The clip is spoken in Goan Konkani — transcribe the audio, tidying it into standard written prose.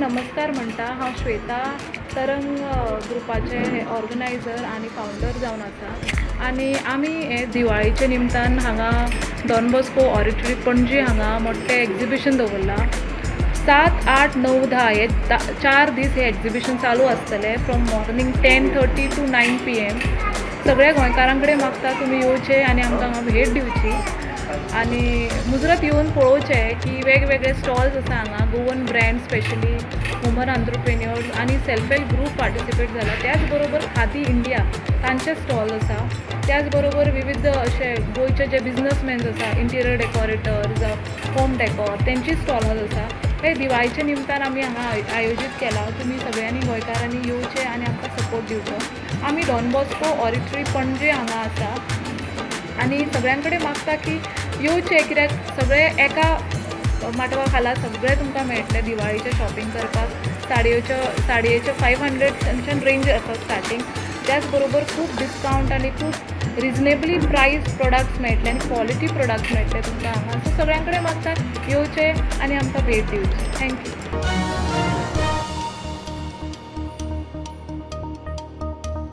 नमस्कार म्हणटा. हांव श्वेता तरंग ग्रुपाचे ऑर्गनायझर आनी फावंडर जावन आसा आनी आमी हे दिवाळीचे निमतान हांगा डॉन बॉस्को ऑडिटोरी पणजी हांगा मोठें एग्जिबिशन दवरलां. 7, 8, 9, 10 हे 4 दीस हे एग्जिबिशन चालू आसतलें फ्रॉम मॉर्निंग 10:30 टू 9 PM. सगळ्या गोंयकारां कडेन मागता तुमी येवचे आनी आमकां हांगा भेट दिवची आनी मुजरत येवन पळोवचें की वेगवेगळे स्टॉल्स आसा हांगा. Goan brand specially woman entrepreneurs आनी सेल्फ हेल्प ग्रूप पार्टिसिपेट जाला. त्याच बरोबर खादी इंडिया तांचे स्टॉल आसा. त्याच बरोबर विविध अशे गोंयचे जे बिजनसमॅन्स आसा, इंटिरियर डेकोरेटर जावं होम डेकोर, तेंची स्टॉल्स आसा. हे दिवाळीच्या निमतान आमी हांगा आयोजीत केला. तुमी सगळ्यांनी गोंयकारांनी येवचे आनी आमकां सपोर्ट दिवचो. आमी डॉन बॉस्को ऑडिटोरी पणजे हांगा आसा आनी सगळ्यां कडेन मागता की येवचें, कित्याक सगळे एका माटवा खाला सगळें तुमकां मेळटलें दिवाळीचें शॉपिंग करपाक. साडयेच्यो 500 रेंज आसा स्टार्टींग. त्याच बरोबर खूब डिस्कावंट आनी खूब रिजनेबली प्रायस प्रोडक्ट्स मेळटले आनी क्वॉलिटी प्रोडक्ट्स मेळटले तुमकां हांगा. सो सगळ्यां कडेन मागता येवचें आनी आमकां भेट दिवची. Thank you.